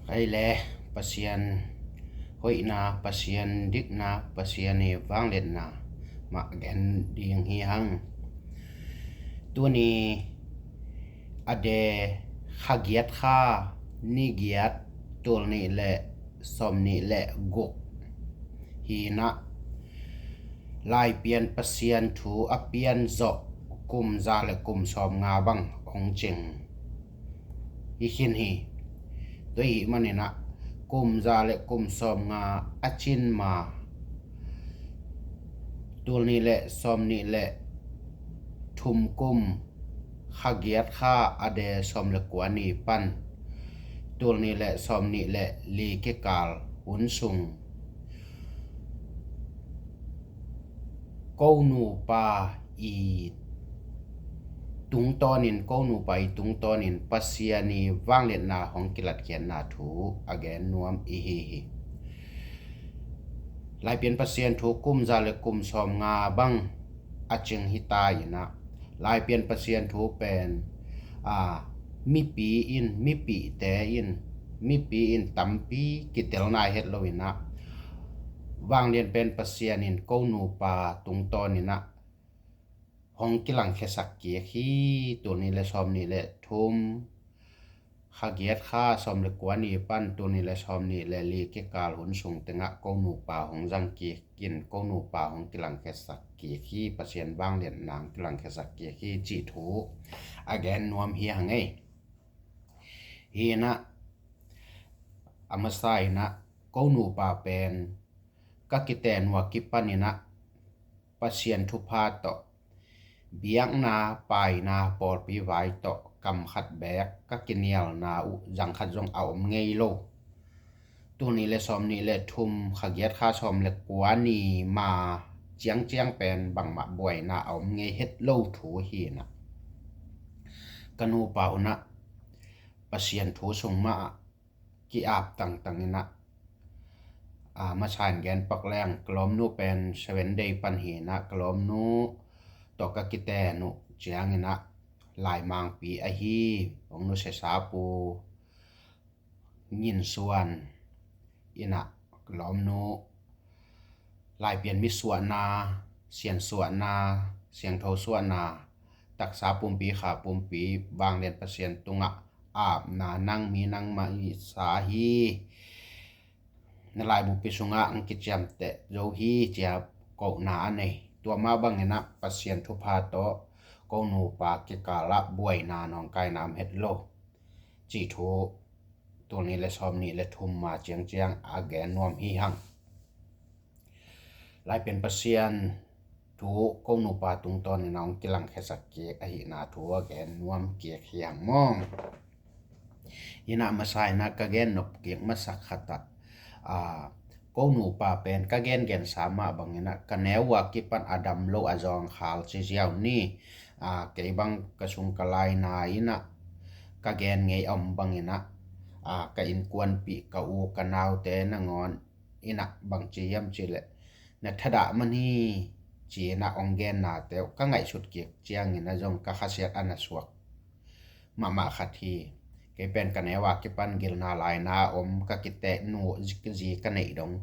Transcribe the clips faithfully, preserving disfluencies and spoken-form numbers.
Kei le Pasian hoihna, Pasian dikna, Pasian i vangliatna mah gen ding hi hang. Tuni a de kha giat kha ni giat, tul nih le sawm nih le guk hi-in ah, Laipian Pasian thu a pian zawh kum za le kum sawm nga bang hong cing hi khin hi. Tua ahih manin ah kum za le kum sawm nga a cin ma, tul nih le sawm nih le thum kum, kha giat kha a de sawm le kua ni pan tul nih le sawm nih le li kikal hun sung, ko nupa i tungtawnin, ko nupa i tungtawnin Pasian i vangliatna hong kilatkhiatna thu a gen nuam i hi hi. Laipian Pasian thu kum za le kum sawm nga bang a cing hi ta in ah, Laipian Pasian thu pen, a, mipi in, mipite in, mipi in tampi kitel nai het lo in ah, vanglian pen Pasian in ko nupa tungtawn in ah hong kilangkhiasak kik hi. Tul nih le sawm nih le thum, kha giat kha sawm le kua ni pan tul nih le sawm nih le li kikal hun sung tengah ko nupa hong zang kik in, ko nupa hong kilangkhiasak kik hi, Pasian vangliatna hong kilangkhiasak kik hi cih thu a gen nuam hi hang ei. Hi in ah, a masa in ah, ko nupa pen ka kiten uh a kipan in ah Pasian thupha tawh, biakna, paina, pawlpi vai tawh kam khat beek ka kinialna uh zang khat zong a om ngei lo. Tul nih le sawm nih le thum, kha giat kha sawm le kua ni ma ciangciang pen bangmah buaina a om ngei het lo thu hi in ah, ka nupa un ah Pasian thu sung mah ah ki-ap tangtang in ah, a, masa in gen pak leng, ka lawmnu pen Seven Day pan hi in ah, ka lawmnu tawh ka kiten uh ciangin ah, Laimangpi ahi, hong nusiasa pu Ngin Suan in ah, ka lawmnu Laipian mi suahna, sian suahna, siangtho suahna, taksa pumpi, kha pumpi, vanglian Pasian tungah apna nang mi nangmah i sa hi. Na laibupi sungah ang kiciamteh zo hi, ci-a kohna a nei. Tua mah bangin ah Pasian thupha tawh ko nupa kikalah buaina nawngkaina om het lo cih thu tul nih le sawm nih le thum ma ciangciang a gen nuam hi hang. Laipian Pasian thu ko nupa tungtawn in a hong kilangkhiasak kik ahihna thu a gen nuam kik hi hang maw. Hi in ah masa in ah ka gen nop kik masak khat ah, a, ko nupa pen ka gengensa mah bangin ah ka neu a kipan a dam lo a zawngkhal ci ziau ni. A, kei bang ka sung ka laina in ah ka gen ngei a om bangin ah, a, ka innkuanpih, ka u ka naute nangawn in ah bangci hiam cih leh, na thadah man hi, ci in ah hong gennate uh ka ngaihsut kik ciangin ah zong ka khasiat a na suak mahmah khat hi. Kei pen ka neu a kipan gilna laina om ka kiteh nu zi ka neih dong,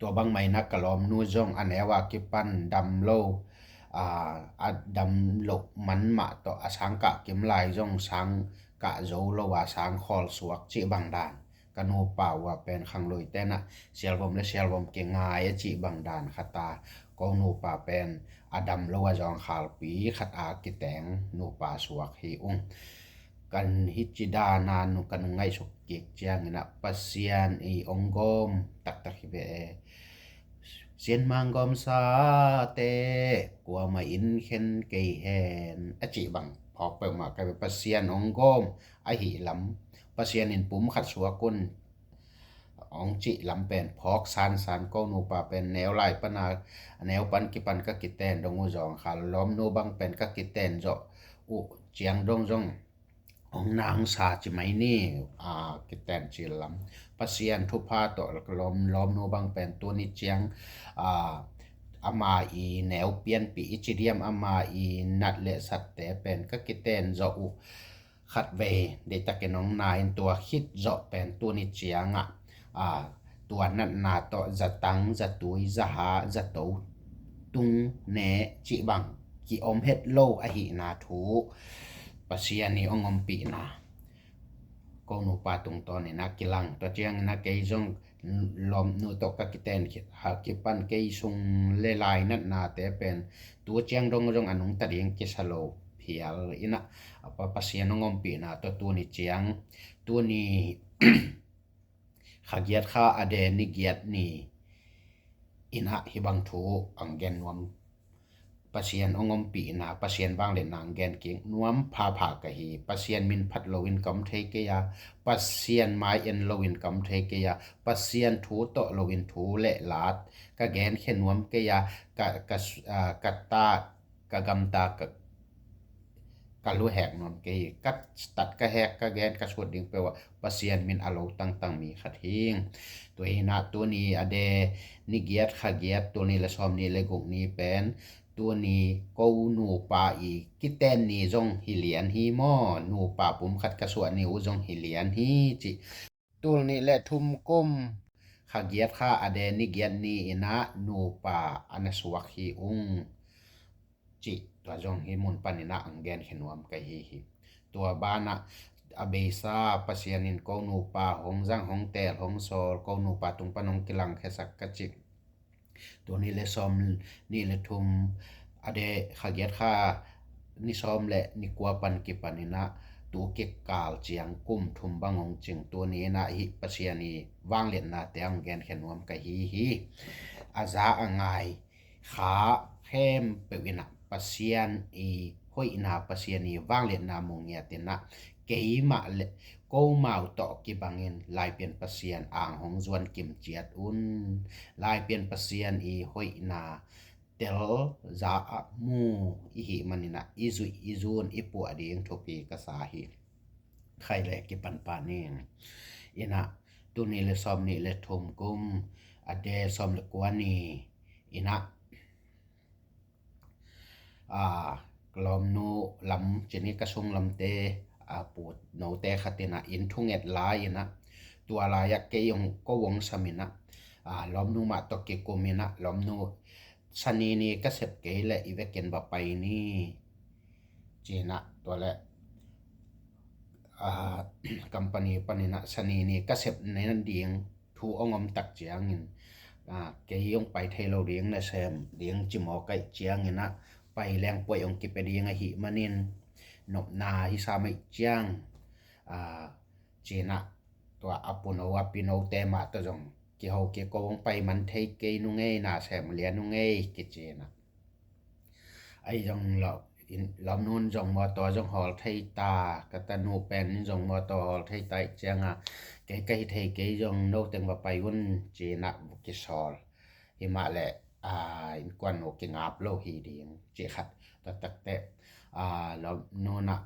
tua bang mah in ah ka lawmnu zong a neu a kipan dam lo, a, a dam loh man mah tawh a sang kah kim lai zong sang kah zo lo a sang khawl suak cih bang dan. Ka nupa uh a pen khangluite in ah sialvom le sialvom kingai a cih bang dan khat a, ko nupa pen a dam lo a zawngkhalpi khat a kiteng nupa suak hi ung. Kan hih ci dan a nu kan ngaihsuk kik ciangin ah Pasian i hong gawm taktak hi ve e. Sianmang gawmsate kuamah in khen kei hen a cih bang phawk peuhmah ka ve. Pasian hong gawm ahih lam, Pasian in pum khat suak un hong cih lam pen phawk sansan. Ko nupa pen neu lai pan a, neu pan kipan ka kiten dong uh zawngkhal, lawmnu bang pen ka kiten zawh uh ciang dong zong hong na hong sa ci mai ni, a, kiten cil lam. Pasian thupha tawh lawm, lawmnu bang pen tuni ciang, a, ama i neu pianpih i ci diam, ama i nat le satte pen ka kiten zawh uh khatvei deihtakin hong na in tua khit zawh pen tuni ciangah, aa, tua natna tawh zatang, zatui, zaha, zato tung ne cih bang kiom het lo ahihna thu Pasian i hong ompihna ko nupa tungtawnin a kilang. Tua ciangin a kei zong lawmnu tawh ka kiten khit a kipan kei sung le lainatnate pen tu ciang dong zong a nungta ding kisa lo phial inah, a Pa, Pasian hong ompihna tawh tuni ciang, tuni kha giat kha a de ni giat ni inah hih bang thu ang gen nuam. Pasian hong ompihna, Pasian vangliatna ang gen kik nuam phapha ka hi. Pasian min phat loin ka om thei kei a, Pasian mai en loin ka om thei kei a, Pasian thu tawh loin thu le lat ka genkhia nuam kei a, ka, ka, ah, ka ta, ka gamta, ka, ka luhek nuam kei hi. Ka tat ka hek ka gen ka sut ding peuh ah Pasian min a lo tangtang mi khat hing. Tua hinah tuni a de ni giat kha giat, tuni le sawm ni le guk ni pen tuni ko nupa i kiten ni zong hi lian hi maw, nupa pum khat ka suah ni uh zong hi lian hi cih. Tul nih le thum kum kha giat kha a de ni giat ni inah nupa a na suak hi ung cih tua zong hih mun paninah ang genkhia nuam ka hi hi. Tua banah a beisa Pasian in ko nupa hong zang, hong teel, hong sawl, ko nupa tung pan hong kilangkhiasak ka cih. Tul nih le sawm nih le thum a de kha giat kha ni sawm le ni kua pan kipaninah tu kikal ciang kum thum bang hong cing. Tuni inah hih Pasian i vangliatnate ang genkhia nuam ka hi hi. A za a ngai kha khempeuh inah Pasian i hoihna, Pasian i vangliatna mu ngiat inah keimah le komau tawh kibangin Laipian Pasian ang hong zuan kim ciat un. Laipian Pasian i hoihna tel za a mu i hih maninah i zuih i zun i puah ding thupi ka sa hi. Khai le kipan pah ni inah tuni le sawm nih le thum kum a de sawm le kua ni inah, a, lawmnu lam cini ka sung lamte, a, pu note khatinah inn thunget lai inah tua lai-ah kei hong ko hong sam inah, a, lawmnu mah tawh kikum inah lawmnu sanini ka sep kei le i vekin va pai ni cinah tua le, a, company paninah sanini ka sep nen ding thu hong om tak ciangin, a, kei hong pai thei lo ding nasem ding cimawk aih cianginah pai leng puaih hong kipia ding ahih manin nopna hi sam aih ciang, a, cinah tua a puno a pinote mah tawh zong kiho kiko hong pai man thei kei nungei, nasem lian nungei kicinah. Ahi zong lo lawmnun zong mawtaw zong hawl thei ta, ka tanu pen in zong mawtaw hawl thei ta ih cianga kei ka hi thei kei zong no teng va pai un cinah kisawl. Himah le, a, innkuan nu kingap lo hi ding cih khat. Tua takte, a, lawmnunah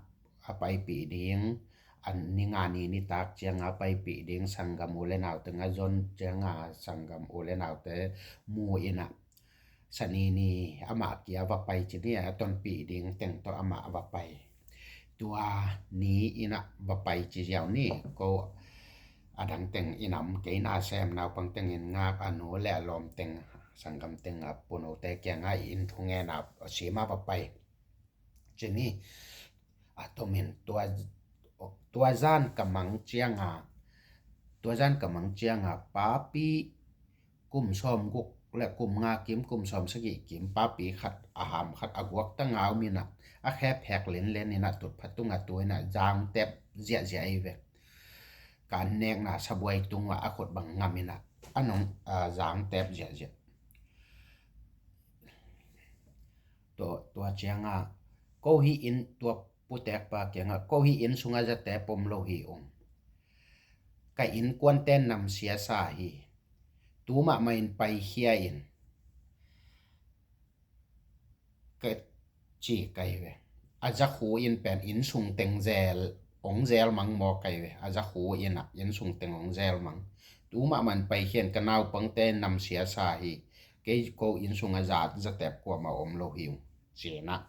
a paipih ding, a, ni nga ni nitak cianga a paipih ding, sanggam u le nau teng a zon cianga sanggam u le naute mu inah sanini amah kia va pai ci ni a tonpih ding teng tawh amah va pai. Tua ni inah va pai ci ziau ni ko a dang teng inam kei nasem naupang teng in ngak a nu le a lawm teng sanggam teng a punote kianga in thungen a sima va pai. Cini a tomin tua, tua zan ka mang cianga, tua zan ka mang cianga papi kum sawm guk le kum nga kim, kum sawm sagih kim, papi khat a ham khat a guak ta ngau minah a khep hek lenlen inah tutpha tunga tu inah zangtep ziahziah ei ve. Ka an nekna sabuai tungah a khut bang ngam inah a nong, a, zangtep ziahziah. Tua, tua cianga ko hi in tua putekpa kianga ko hi in sunga zate pom lo hi ung. Ka innkuante namsia sa hi. Tu mahmah in paikhia in ka ci kai ve. A zakhu in pen inn sung teng zel ong zel mang maw kai ve. A zakhu inah inn sung teng ong zel mang. Tu mahmah in paikhia in ka naupangte namsia sa hi. Kei ko inn sunga za zatep kuamah om lo hi ung. Cinah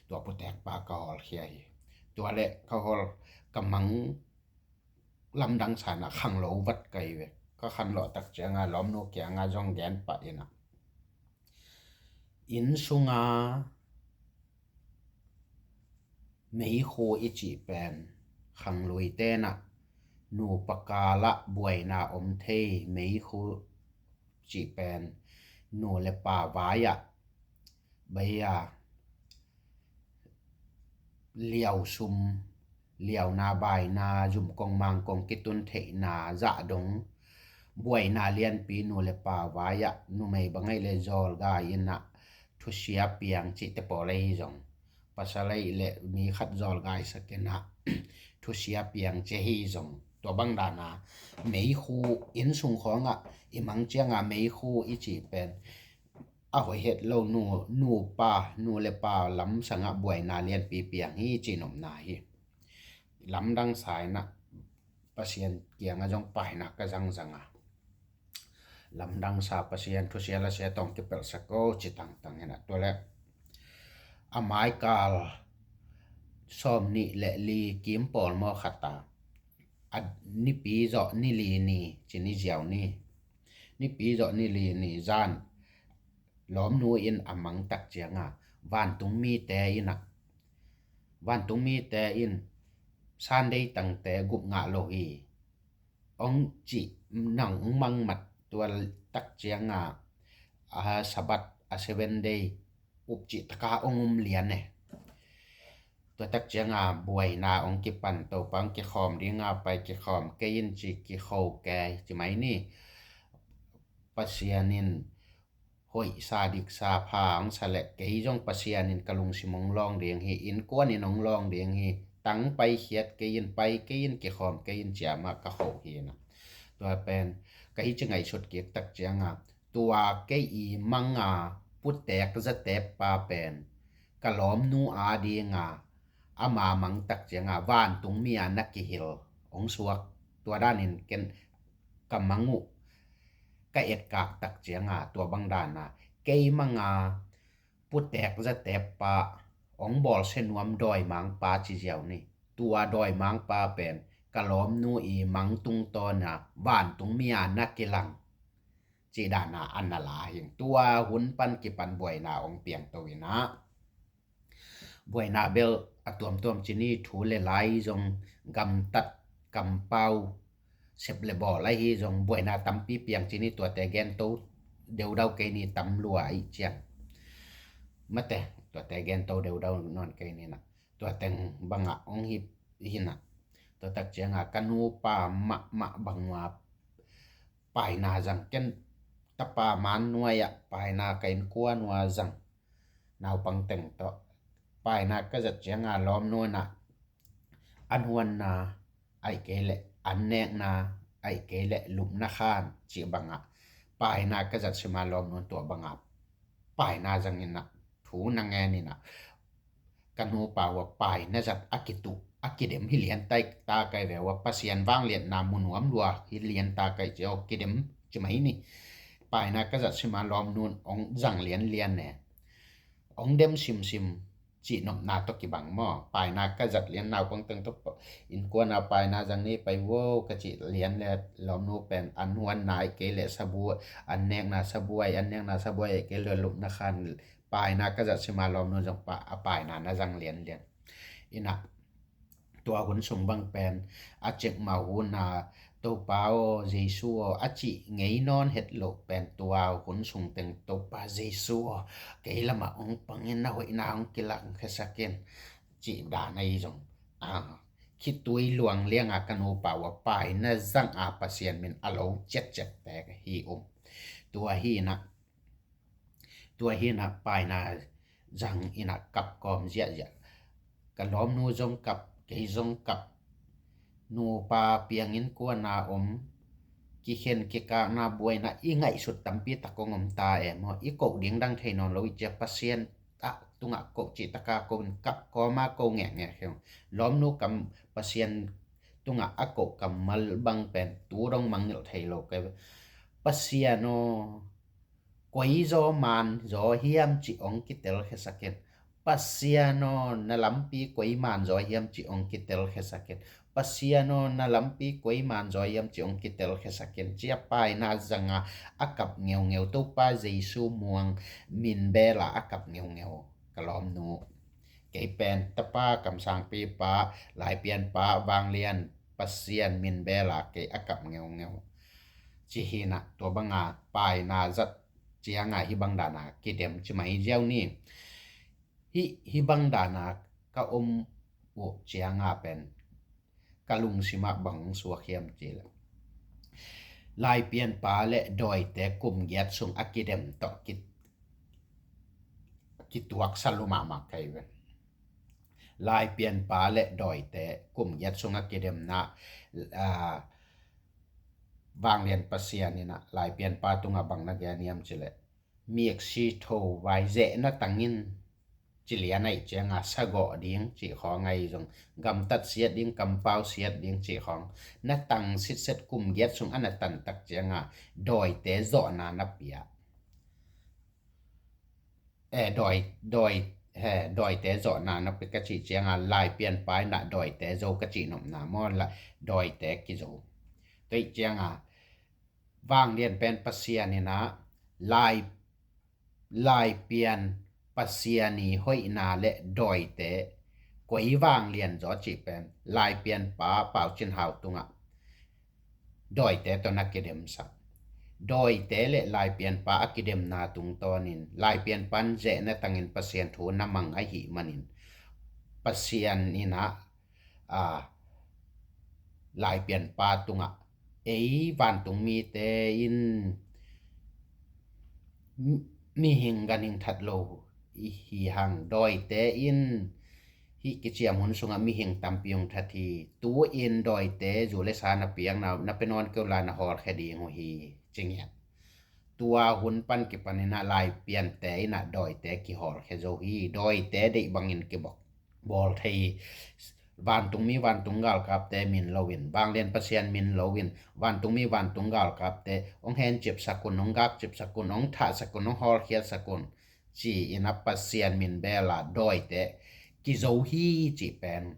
tua putekpa ka hawlkhia hi. Tua le ka hawl, ka mang lamdang sa in ah khanglo vat ka hi ve. Ka khanlawh tak ciangah lawmnu kiangah zong gen pah in ah, inn sunga meikhu i cih pen khangluite in ah nupa kalah buaina om thei meikhu cih pen nu le pa vai-ah bai-a liau sum, liauna baina, zum kong mang kong kitun theihna zah dong buaina lianpi nu le pa vai-ah numei bang ahih leh zawlgai in ah thusia piang cihte pawl ahi zong, pasal ahih leh mi khat zawlgaisak in ah thusia piang ci ahi zong, tua bang dan a meikhu inn sung khawngah i mang ciangah meikhu i cih pen a hoih het lo nu, nupa, nu le pa lamsangah buaina lianpi piang hi cih nopna hi. Lamdang sa in ah Pasian kiangah zong paina ka zangzang a, lamdang sa Pasian, thusia lasia tawh hong kipelhsak o ci tangtang in ah, tua leh a maikal sawm nih le li kim pawl maw khat a, a nipi zawh ni li ni ci, ni ziau ni, nipi zawh ni li ni zan lawmnu in a mang tak ciangah vantung mite in ah, vantung mite in Sunday tangte gup ngah lo hi hong cih, nang hong mang mat, tua tak ciangah a Sabbath, a seven day up cih taka hong um lian e. Tua tak ciangah buaina hong kipan, Topa hong kikhawm dinga pai, kikhawm kei in ci, kikho kei ci mai ni. Pasian in hoihsa diksa pha hong sa leh kei zong Pasian in ka lungsim hong lawng ding hi, innkuan in hong lawng ding hi, tang paikhiat kei in, pai kei in, kikhawm kei in ci-a mah ka khoh hi in ah, tua pen ka hi ci ngaihsut kik tak ciangah tua kei i manga putek zatek pa pen ka lawmnu a dinga ama mang tak ciangah vantung mi a na kihil hong suak, tua danin ken ka mang uh ka etkak tak ciangah tua bang dana kei manga putek zatek pa hong bawlsia nuam dawimangpa ci ziau ni, tua dawimangpa pen ka lawmnu i mang tungtawna vantung mi a na kilang cih dana a na la hi. Tua hun pan kipan buaina hong piangto in ah, buaina bel a tuamtuam ci ni, thu le lai zong, gamtat, kampau, sep le bawl ahi zong buaina tampi piang ci ni, tuate gento deudau kei ni, tam lua ih ciang. Mate, tuate gento deudau nawn kei ni na. Tua teng bangah hong hi, hi na. Tua tak ciangah ka nupa mahmah bang ua paina zang, ken tapa man nuai-ah paina ka innkuan ua zang. Naupang teng tawh paina ka zat ciangah lawmnu in ah an huanna ahih kei leh an nekna ahih kei leh lupna khan cih bangah paina ka zat sima lawmnu in tua bangah paina zang in ah thu na ngen in ah, ka nupa ua paina zat a kituh a kidem hi lian tai ta kai ve ua, Pasian vangliatna mu nuam lua hi lian ta kai ci aw, kidem ci mai ni. Paina ka zat sima lawmnu in hong zang lianlian ne, hong dem simsim cih nopna tawh kibang maw? Paina ka zat lian, naupang teng tawh innkuan a paina zang ni pai vo ka cih lian le lawmnu pen an huanna ahih kei leh sabu, an nekna sabuai, an nekna sabuai ahih kei leh lupna khan, paina ka zat sima lawmnu zong pa, a paina na zang lianlian in ah, tua hun sung bang pen a cek mah hun a, Topa aw, Jesu aw a cih ngei nawn het loh pen tua hun sung teng Topa Jesu aw, kei lamah hong pangin na hoihna hong kilangkhiasak in cih dan ahi zong, a, khitui luang lianga ka nupa ua paina zang a Pasian min a lo ciatciat pek hi um. Tua hi in ah, tua hi in ah paina zang in ah kap kawm ziahziah. Ka lawmnu zong kap, kei zong kap. Nupa piang innkuan a om, kikhen kikakna buaina i ngaihsut tampi tak kong om ta e maw? I koh ding dang thei nawn lo i cia, Pasian ah tungah koh cih taka koh in kap kawma koh ngekngek hi. Lawmnu kam, Pasian tungah a koh kammal bang pen tu dong mangngilh thei lo kei. Pasian aw, koi zaw man zaw hiam cih hong kitelkhiasak in, Pasian aw, na lampi koi man zaw hiam ci hong kitel khiasak in. Pasian aw, na lampi koi man zaw hiam ci hong kitel khiasak in. Ci a paina zanga a kap ngeungeu, Topa Jesu muang min bela a kap ngeungeu. Ka lawmnu, kei pen tapa, kamsangpipa, laipianpa, vanglian Pasian min bela kei a kap ngeungeu. Ci hi na, tua banga paina zat cianga hih bang dana kidem ci mai ziau ni. Hih, hih bang dana ka om uh cianga pen ka lungsimah bang suak hiam ci le, laipianpa le dawite kum giat sung a kidem tawh ki, kituak salu mahmah kai ve. Laipianpa le dawite kum giat sung a kidemna, aa, vanglian Pasian in a laipianpa tunga bang na gen hiam ci le, miksi tho vai zehna tangin ci lian aih cianga sagawh ding cih khawng ahi zong, gamtat siat ding, kampau siat ding cih khawng na tang sitset kum giat sung a na tantak cianga dawite zawhna na pia. Eh, dawi, dawi, he, dawite zawhna na pia ka cih cianga laipianpa in a dawite zo ka cih nopna maw, la, dawite kizo. Tua ih cianga vanglian pen Pasian in a lai, laipian Pasian i hoihna le dawite koi vanglian zaw cih pen laipianpa Pau Cin Hau tungah dawite tawh na kidemsak. Dawite le laipianpa a kidemna tungtawnin laipianpa in zehna tangin Pasian thu na mang ahih manin Pasian in a, a, laipianpa tungah ei vantung mite in mi-, mihing ganhing that lo i hi hang, dawite in hih kiciam hun sungah mihing tampi hong that hi. Tu-in dawite zu le sa na piakna uh na pia nawn kei uh la na hawlkhia ding uh hi, ci ngiat. Tua hun pan kipanin a laipiante in a dawite kihawlkhia zo hi. Dawite deih bangin kibawk bawl thei hi. Vantungmi vantung galkapte min loin, vanglian Pasian min loin, vantungmi vantung galkapte hong hencipsak un, hong gakcipsak un, hong thahsak un, hong hawlkhiatsak un, ci-in a Pasian min bela dawite kizo hi cih pen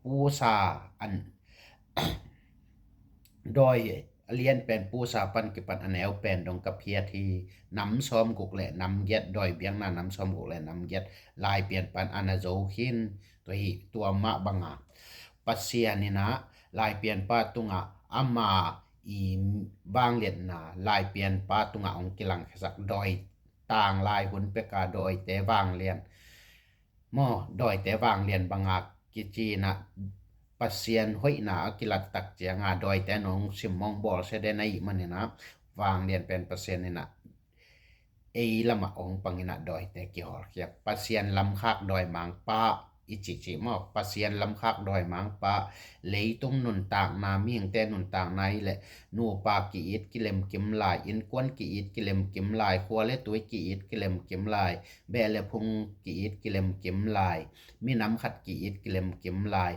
pusa an dawi a lian pen pusa pan kipan a neu pen dong ka phiat hi. Nam sawm guk le nam giat, dawi biakna nam sawm guk le nam giat laipianpa in a na zo khin. Tua hi, tua mah banga Pasian in a laipianpa tungah ama i vangliatna laipianpa tungah hong kilangkhiasak, dawi tanglai hun peka dawite vanglian maw, dawite vanglian banga kici in a Pasian hoihna a kilattak cianga dawite nong simmawh bawlsia den ahih manin a vanglian pen Pasian in a ei lamah hong pangin a dawite kihawlkhia. Pasian lamkhak dawimangpa i cihcih maw, Pasian lamkhak dawimangpa, leitung nuntakna, mihingte nuntakna i le nupa ki-it kilemkim lai, innkuan ki-it kilemkim lai, khua le tui ki-it kilemkim lai, beh le phung ki-it kilemkim lai, minam khat ki-it kilemkim lai,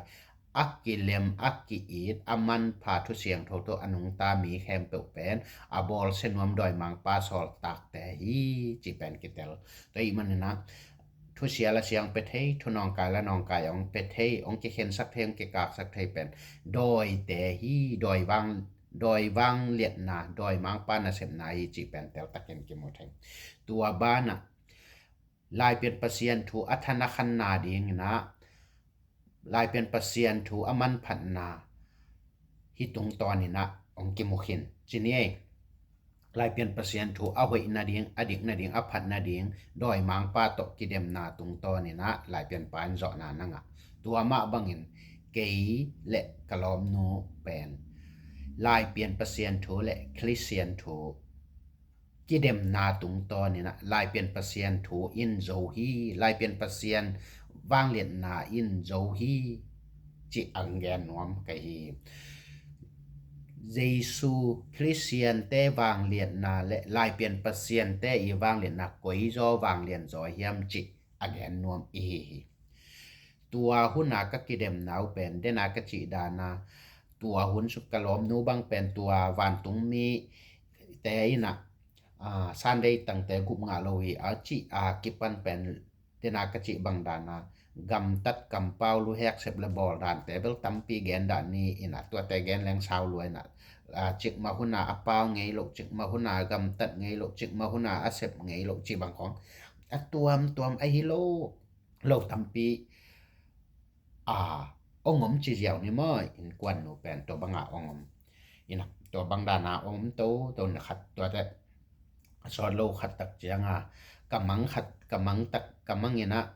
a kilem, a ki-it, a manpha thu siangtho tawh a nungta mi khempeuh pen a bawlsia nuam dawimangpa sawltakte hi, ci pen kitel. Tua ahih manin a thusia la sia hong pia thei, thunawngkai la nawngkai hong pia thei, hong kikhensak thei, hong kikaksak thei pen dawite hi, dawi vang, dawi vangliatna, dawimangpa nasepna hi, ci pen teltakin kimu thei. Tua banah laipian Pasian thu a than a khanna dingin a laipian Pasian thu a manphatna hih tungtawnin a hong kimu khin. Ci ni ei, laipian Pasian thu a hoih nading, a dik nading, a phat nading dawimangpa tawh kidemna tungtawnin a laipianpa in zawhna na ngah. Tua mah bangin kei le ka lawmnu pen laipian Pasian thu le Khristian thu kidemna tungtawnin a laipian Pasian thu in zo hi, laipian Pasian vangliatna in zo hi, ci a gen nuam ka hi. Jesu Khristiante vangliatna le laipian Pasiante i vangliatna koi zaw vanglian zaw hiam ci a gen nuam i hi hi. Tua huna ka kidemna uh pen dena ka cih dana, tua hun suk ka lawmnu bang pen tua vantungmite in a, a, Sunday tangte gup ngah lo hi a cih a kipan pen Tena ka cih bang dana gamtat, kampau, luhek, sep le bawl dante bel tampi gen dan ni inah, tuate gen leng sau lua inah. Cikmah huna a pau ngei lo, cikmah huna a gamtat ngei lo, cikmah huna a sep ngei lo ci bang khong a tuamtuam ahi lo, lo tampi a ong om ci ziau ni maw. Innkuan nu pen tua banga ong om inah, tua bang dana ong om toto na khat tuate a sawt lo khat tak cianga ka mang khat, ka mang tak, ka mang inah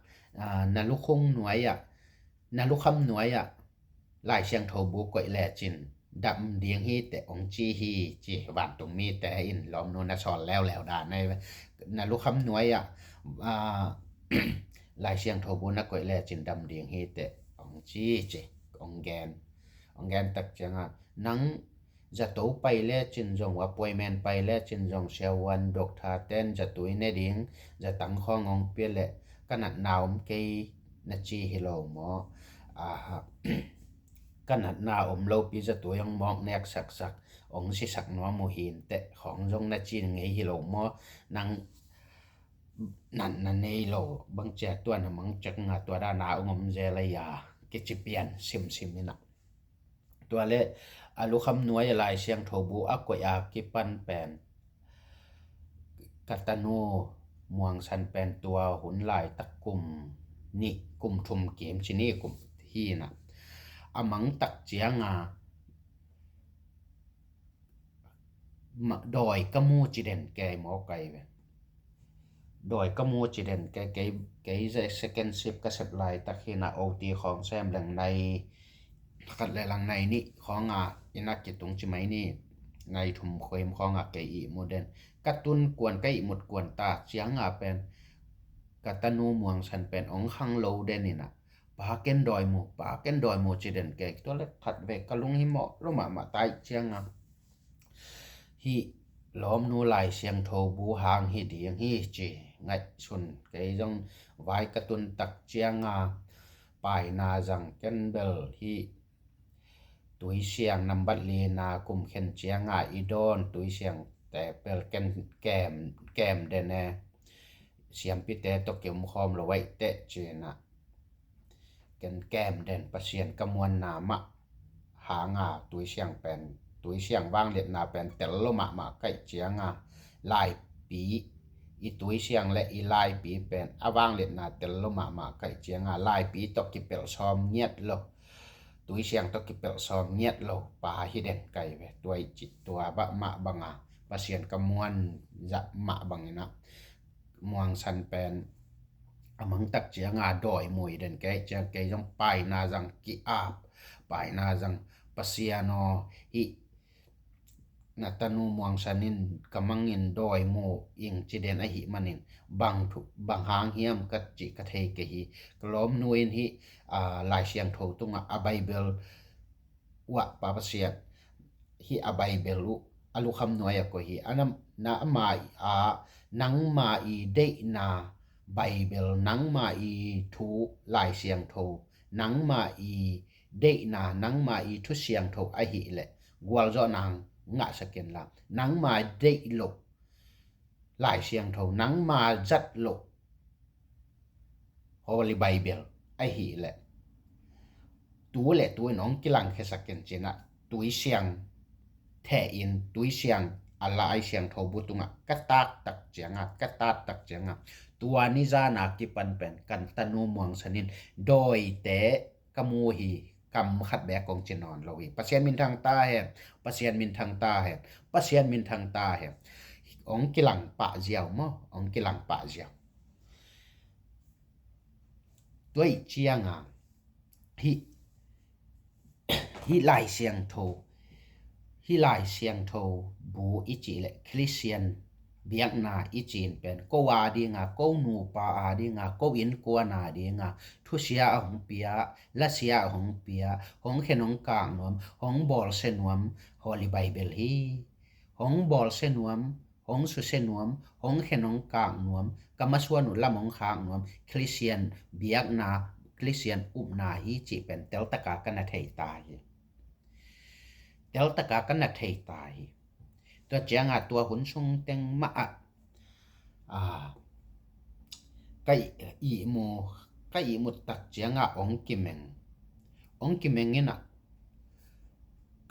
na lukhung nuai-ah, na lukham nuai-ah Lai Siangtho bu koih lecin dam ding hi teh ong ci hi ci, vantung mite in lawmnu na sawl leuleu dan ahi ve. Na lukham nuai-ah Lai Siangtho bu na koih lecin dam ding hi teh ong ci ci, ong gen. Ong gen tak cianga nang zato pai lecin zong, appointment pai lecin zong, siavuan, doctor ten zatui ne ding, zatang khawng ong pia leh ka natna om kei na ci hi lo maw? Ka natna om lopi zatui ong mawk nek saksak, ong sisak nuam uh hi inteh khawng zong na ci ngei hi lo maw? Nang natna nei lo bang cia tua na mang cianga tua dana ong om zel a ia kici pian simsim inah. Tua le a lukham nuai-ah Lai Siangtho bu a koih a kipan pen ka tanu Muangsan pen tua hun laitak kum nih, kum thum kim ci ni, kum hi inah. A mang tak cianga dawi ka mu ci den kei maw kai ve. Dawi ka mu ci den kei, kei, kei ze second shift ka sep laitak hi inah, oti khawng sem leng nai khat le lang nai nih khawnga inah kitung ci mai ni, nai thum khuim khawnga kei ihmu den. Ka tun kuan, ka ihmut kuan ta cianga pen ka tanu Muangsan pen ong khang lo den inah, pa ken dawi mu, pa ken dawi mu ci den kei. Tua le khat ve ka lung hi mawh lo mahmah ta ih cianga hih lawmnu Lai Siangtho bu hang hi ding hi ci ngaihsun kei zong vai ka tun tak cianga paina zang ken bel hih Tuisiang nambat lina kum khen cianga i dawn Tuisiangte pel ken kem, kem den e. Siampite tawh kiom khawm lo aih teh cinah ken kem den, Pasian ka muanna mah hanga Tuisiang pen, Tuisiang vangliatna pen tel lo mahmah kaih cianga laipi, i Tuisiang le i laipi pen a vangliatna tel lo mahmah kaih cianga laipi tawh kipelh sawm ngiat lo, Tuisiang tawh kipelh sawm ngiat lo pa hi den kai ve. Tua i cih tua bah mah banga Pasian ka muan zah mah banginah Muangsan pen a mangtak cianga dawi mu i den kei ciang kei zong paina zang ki-ap, paina zang Pasian aw hih na tanu Muangsan in ka mangin dawi mu ing ci den ahih manin bang thu, bang hang hiam ka cih ka thei kei hi. Ka lawmnu in hih Lai Siangtho tungah a Bible uah pa Pasian hih a Bible uh a lukham nuai a koih hi. A na, na ama a nangma i deihna Bible, nangma i thu Lai Siangtho, nangma i deihna, nangma i thu siangtho ahih leh gualzawhna ngahsak inla, nangma deih loh Lai Siangtho, nangma zat loh Holy Bible ahih leh tu le tu in hong kilangkhiasak in cinah Tuisiang theh in Tuisiang a Lai Siangtho bu tungah ka tattak cianga, ka tattak cianga tua ni zana kipan pen kan tanu Muangsan in dawite ka mu hi, kam khat bek kong ci nawn lo hi. Pasian minthang ta hen, Pasian minthang ta hen, Pasian minthang ta hen. Hong kilang pah ziau maw, hong kilang pah ziau. Tua i cianga hih, hih Lai Siangtho, hih Lai Siangtho bu i cih leh Khristian biakna i cin pen ko a dinga, ko nupa a dinga, ko innkuan a dinga thusia a hong pia, lasia a hong pia, hong khen hong kak nuam, hong bawlsia nuam Holy Bible hi. Hong bawlsia nuam, hong susia nuam, hong khen hong kak nuam, ka masuan uh lam hong khak nuam Khristian biakna, Khristian upna hi cih pen teltaka ka na thei ta hi. Teltaka ka na thei ta hi. Tua cianga tua hun sung teng mah ah, a, ka ihmu, ka ihmu tak ciangah ong kimeng, ong kimeng inah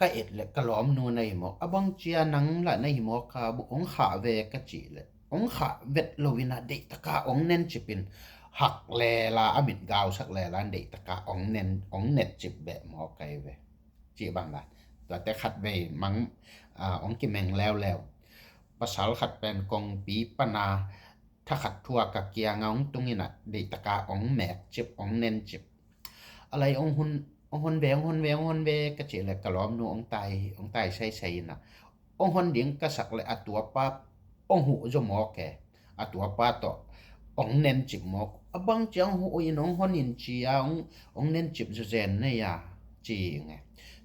ka et le ka lawmnu na hi mawk. A bang cia nang lah na hi mawk kha, ong khah ve ka cih le ong khah vet lo inah deihtaka ong nen cipin hak lela a mit gausak lela deihtakah ong nen, ong net cip beh mawk kai ve. Cih bang la tuate khat vei mang ong kimeng leuleu. Pasal khat pen kongpi pana thakhat thua ka kianga ong tung inah deihtaka ong mek cip, ong nen cip. A lai ong hun, ong hun ve, ong hun ve, ong hun ve ka cih le ka lawmnu ong tai, ong tai saisai inah ong hon ding ka sak le a tuapa ong huh zaw mawk e. A tuapa tawh ong nen cip mawk. A bang ciang huh in ong hon in cia ong, ong nen cip zawzen nei a ci nge.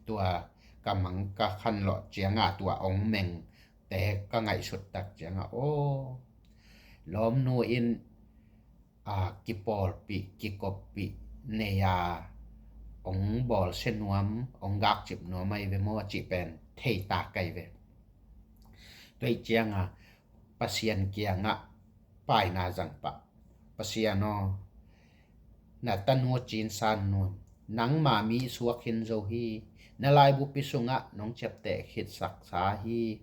Tua ka mang ka khan lawh cianga tua ong meng te ka ngaihsut tak cianga aw, lawmnu in a kipawlpih kikoppih nei a ong bawlsia nuam, ong gakcip nuam ai ve maw cih pen thei ta kai ve. Tuai cianga Pasian kiangah paina zang pah. Pasian aw, na tanu cinsan nuam, nangma mi suak hin zo hi. Na laibupi sungah nong ciapteh khitsaksa hi.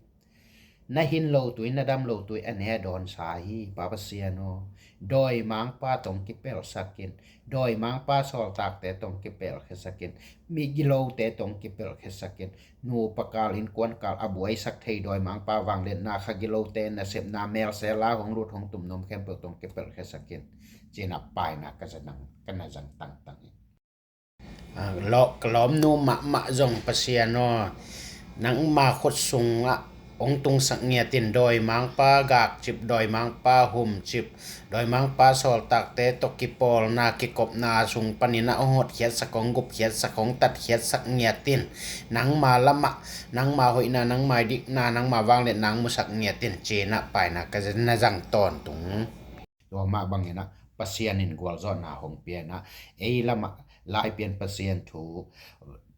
Na hin lo tui, na dam lo tui a ne dawnsa hi. Pa Pasian aw, dawimangpa tong kipelhsakin, dawimangpa sawltakte tong kipelhkhiasakin, migilote tong kipelhkhiasakin, nupa kal innkuan kal a buaisak thei dawimangpa vangliatna, khagilote nasepna, melsela hong lut hong tumnuam khempeuh tong kipelhkhiasakin. Cinah paina ka zanang, ka na zang tangtang hi. Ka lawmnu mahmah zong Pasian aw, nangma khut sungah ong tungsak ngiatin, dawimangpa gakcip, dawimangpa humcip, dawimangpa sawltakte tawh kipawlna kikopna sung paninah ong hotkhiatsak, ong gupkhiatsak, ong tatkhiatsak ngiatin. Nangma lamah, nangma hoihna, nangma dikna, nangma vangliatna ong musak ngiatin. Cinah paina ka na zang tawntung. Tua mah banginah Pasian in gualzawhna hong pianah ei lamah laipian Pasian thu,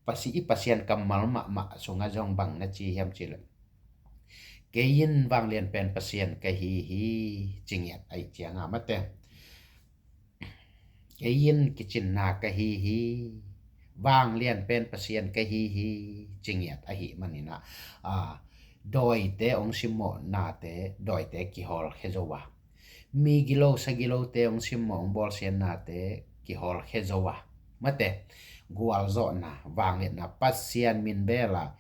Pasi, i Pasian kammal mahmah sungah zong bang na ci hiam cih le, kei in vanglian pen Pasian ka hi hi, ci ngiat aih cianga mate. Kei in kicinna ka hi hi, vanglian pen Pasian ka hi hi, ci ngiat ahi maninah a, dawite ong simmawhnate dawite kihawlkhia zo a, migilo sagilote ong simmawh ong bawlsiannate kihawlkhia zo a, mate, gualzawhna, vangliatna, Pasian min bela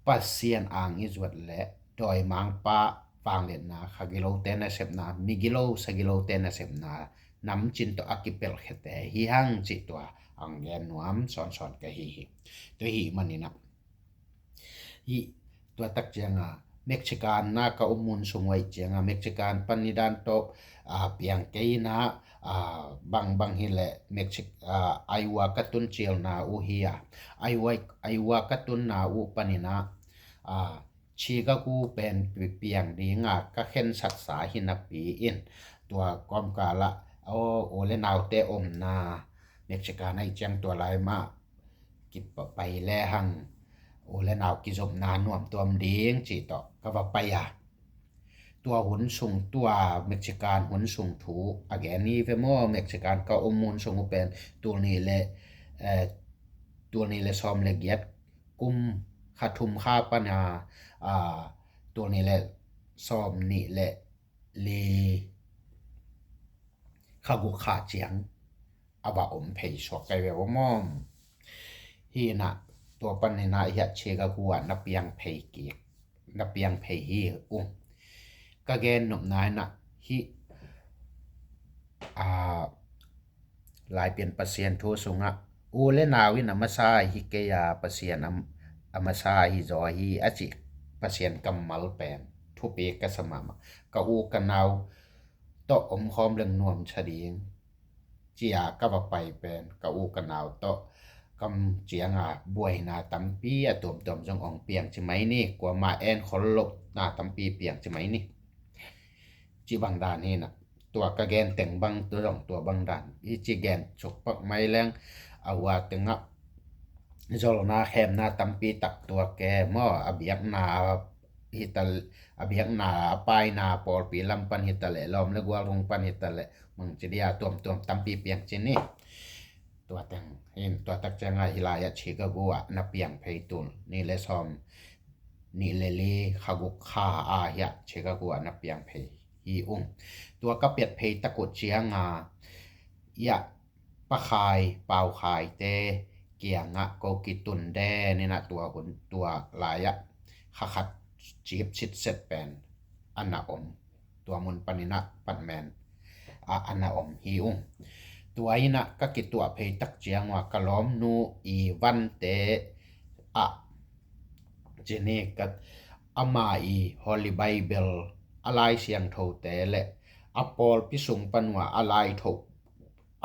Pasian ang i zuat le dawimangpa vangliatna, khagilote nasepna, migilo sagilote nasepna namcin tawh a kipelhkhiate hi hang cih tua ang gen nuam sawnsawn ka hi hi. Tua hi maninah hi. Tua tak cianga Mexican na ka um mun sung uaih cianga Mexican pan nidan tawh a, piang kei inah a, bangbang hileh Mexic a, Iowa ka tun cilna uh hi a, Iowa, Iowa ka tunna uh paninah a, Chicago pen pi-, piang dinga ka khensatsa hi napi in tua kawmkalah aw, u le naute omna Mexican aih ciang tua lai mah kipai le hang u le nau kizopna nuamtuam ding cih tawh ka va pai a. Tua hun sung, tua Mexican hun sung thu a gen hi ve maw? Mexican ka um hun sung uh pen tul nih le, eh, tul nih le sawm le giat kum kha thum kha pana, a, tul nih le sawm nih le li kha guk kha ciang a va om phei suak kai ve om om. Hi inah tua paninah hiah Chicago ah na piang phei kik, na piang phei hi uh. Ka gen nopna inah hi a, laipian Pasian thu sungah u le nau in a masa hi kei a, Pasian a, a masa hi zaw hi a cih Pasian kammal pen thupi ka sa mahmah. Ka u ka nau tawh omkhawm leng nuamsa ding cia ka va pai pen ka u ka nau tawh kam cianga buaina tampi a tuamtuam zong ong piang ci mai ni, kuama en khol lohna tampi piang ci mai ni. Ci bang dan hinah tua ka gen teng bang tua zong tua bang dan hi ci gen sukpak mai leng a ua tengah zolna khemna tampi tak tua ke maw, a biakna hi ta leh, a biakna a paina pawlpi lam pan hi ta leh, lawm le gual rung pan hi ta leh, mang ci dia tuamtuam tampi piang ci ni. Tua teng in, tua tak ciangah hi lai-ah Chicago ah na piang phei tul nih le sawm nih le li kha guk kha a hiah Chicago ah na piang phei hi ung. Tua ka piat phei tak uh ciangah, iah Pa Khai, Pau Khaite kiangah ko kitun den inah tua hun tua lai-ah kha khat cip sitset pen a na om. Tua mun paninah Patmen ah a na om hi ung. Tua inah ka kituah phei tak ciang ua ka lawmnu i Vante ah cini ka ama i Holy Bible, a Lai Siangthote le a pawlpi sung pan ua a lai tho,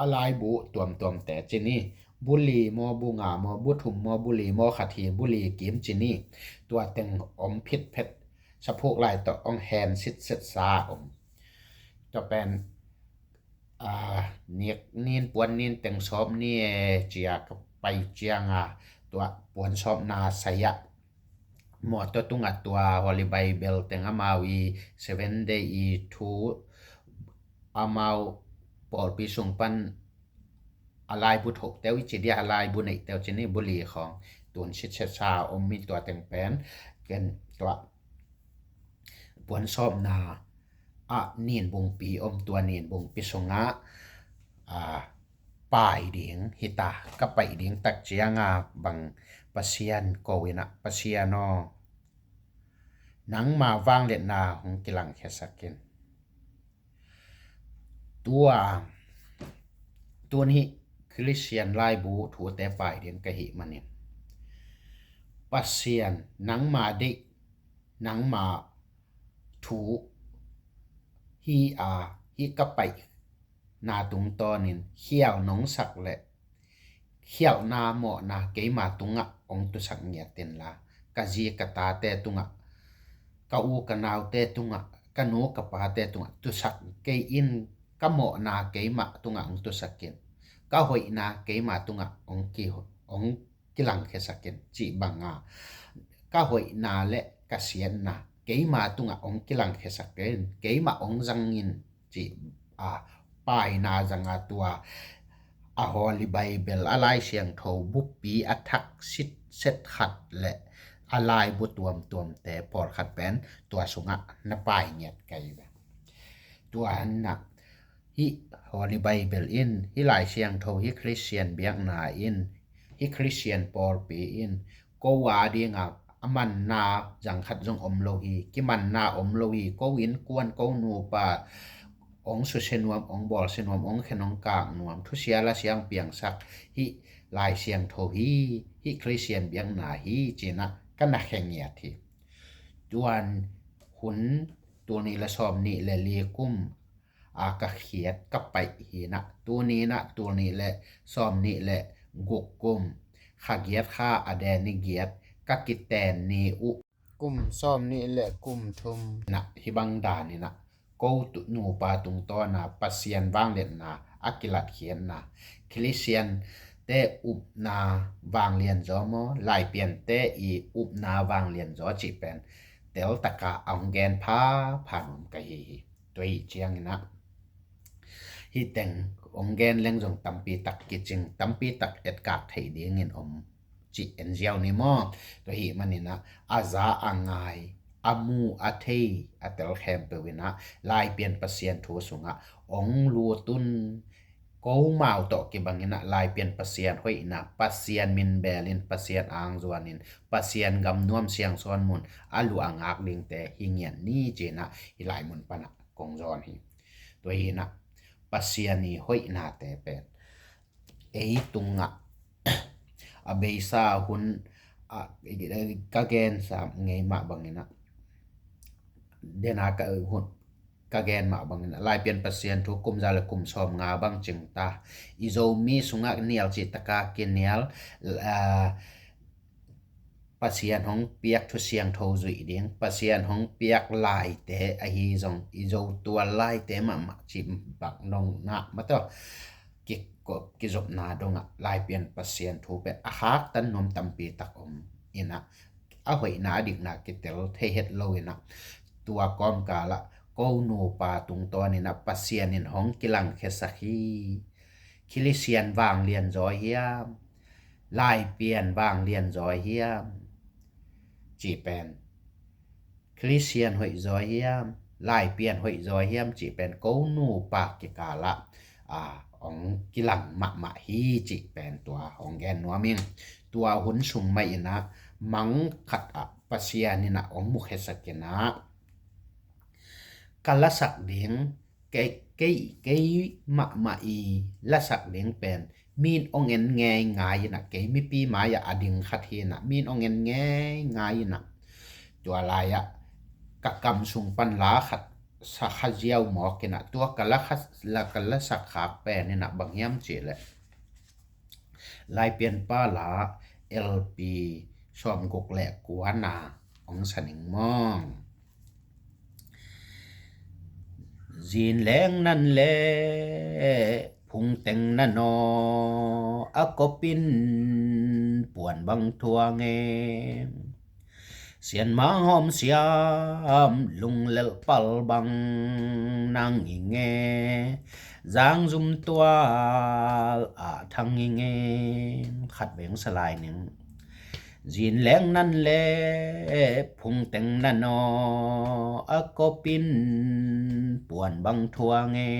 a laibu tuamtuamte cini, bu li maw, bu nga maw, bu thum maw, bu li maw, khat hi bu li kim cini, tua teng om phitphet, saphuk lai tawh ong hen sitsetsa om. Tua pen, aa, nik nin puan nin teng sawp ni e cia ka pai cianga, tua puan sawpna saya mawtaw tungah tua Holy Bible teng amau i Seven Day i thu amau pawlpi sung pan a laibu thohteu i ci dia, a laibu neihteu cini bu li khawng tun sitsetsa om mi tua teng pen ken tua puan sawpna ah nin bungpi om, tua nin bungpi sungah, a, pai ding hita, ka paih ding tak cianga bang Pasian ko inah, Pasian aw, nangma vangliatna hong kilangkhiasak in. Tua tun hih Khristian laibu thute pai ding ka hih manin, Pasian nangma deih, nangma thu hi a, hih ka paihna tungtawnin khial nong sak leh khialhna mawhna keima tungah ong tusak ngiat inla, ka zi ka tate tungah, ka u ka naute tungah, ka nu ka pate tungah tusak kei in, ka mawhna keima tungah ong tusak in, ka hoihna keima tungah ong ki, ong kilangkhiasak in cih banga, ka hoihna le ka siatna keima tungah ong kilangkhiasak in, keima ong zang in cih a paina zanga tua a Holy Bible, a Lai Siangtho bupi a thak sitset khat le a laibu tuamtuamte pawlkhat pen tua sungah na pai ngiat kei ve. Tua hanah hih Holy Bible in, hih Lai Siangtho, hih Khristian biakna in, hih Khristian pawlpi in ko a dinga a manna zang khat zong om lo hi, kimanna om lo hi, ko innkuan, ko nupa ong susia nuam, ong bawlsia nuam, ong khen ong kak nuam, thusia lasiang piangsak hih Lai Siangtho hi, hih Khristian biakna hi cinah ka na khe ngiat hi. Tuan hun tul nih le sawm nih le li kum a ka khiat ka paih hinah, tuninah tul nih le sawm nih le guk kum, kha giat kha a deni giat ka kiten ni uh, kum sawm nih le kum thum nah hih bang daninah ko nupa tungtawna Pasian vangliatna a kilatkhiatna, Khristiante upna vanglianzaw maw, Laipiante i upna vanglianzaw cih pen teltaka a hong gen phapha nuam ka hi hi. Tua hi cianginah hih teng hong gen leng zong tampi tak kicing, tampi tak etkak theih dingin om cih en ziau ni maw? Tua hi maninah a za a ngai, a mu a thei a tel khempeuh inah Laipian Pasian thu sungah ong lutun, ko mau tawh kibanginah Laipian Pasian hoihna, Pasian min belin, Pasian angzuanin, Pasian gam nuam siangsawn mun a luh a ngak dingte hi ngiat ni cinah hih lai mun panah kong zawn hi. Tua hinah Pasian i hoihnate pen ei tungah a beisa hun a ka gensa ngei mah banginah, dena ka hun ka gen mah banginah Laipian Pasian thu kum za le kum sawm nga bang cingta i Zomi sungah nial cihtaka kinial, a, Pasian hong piak thu siangtho zuih ding, Pasian hong piak laite ahi zong i Zo tual laite mahmah cih bak nong nah mataw. Kikop kizopna dongah Laipian Pasian thu pen a khaktan nuam tampi tak om inah a hoihna a dikna kitel thei het lo in ah, tua kawmkal ah ko nupa tungtawn in ah Pasian in hong kilangkhiasak hi. Khrisian vanglian zaw hiam, Laipian vanglian zaw hiam, cih pen, Khrisian hoih zaw hiam, Laipian hoih zaw hiam cih pen ko nupa kikal ah, a, hong kilang mahmah hi cih pen tua hong gen nuam ing. Tua hun sung mah in ah mang khat ah Pasian in ah hong mukhiasak in ah, ka lasak ding, kei, kei, kei mahmah i lasak ding pen min hong en ngeingai in ah, kei mipi mai-ah a ding khat hi in ah, min hong en ngeingai in ah, tua lai-ah ka kam sung pan la khat sa kha ziau mawk in ah, tua ka la khat, la ka lasak khak pen in ah bang hiam cih leh, Laipianpa la L P sawmguk le kuana hong sa ning maw. Zin leng nan le phungteng nan aw, a kopin puan bang thuang e. Sianmang hawm siam lunglelh pal bang nang i nge, zangzum tual ah thang i nge. Khat veng sa lai ning. Zin leng nan le phungteng nan aw, a kopin puan bang thuang e.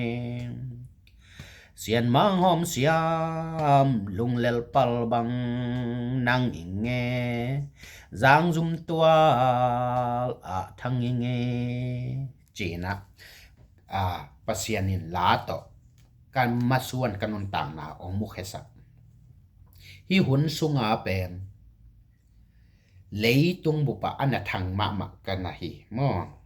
Sianmang hawm siam lunglelh pal bang nang i nge, zangzum tual ah thang i nge. Ci-in ah, a, Pasian in la tawh ka masuan, ka nuntakna hong mukhiasak. Hih hun sunga pen leitung bupah a na thang mahmah ka na hi maw.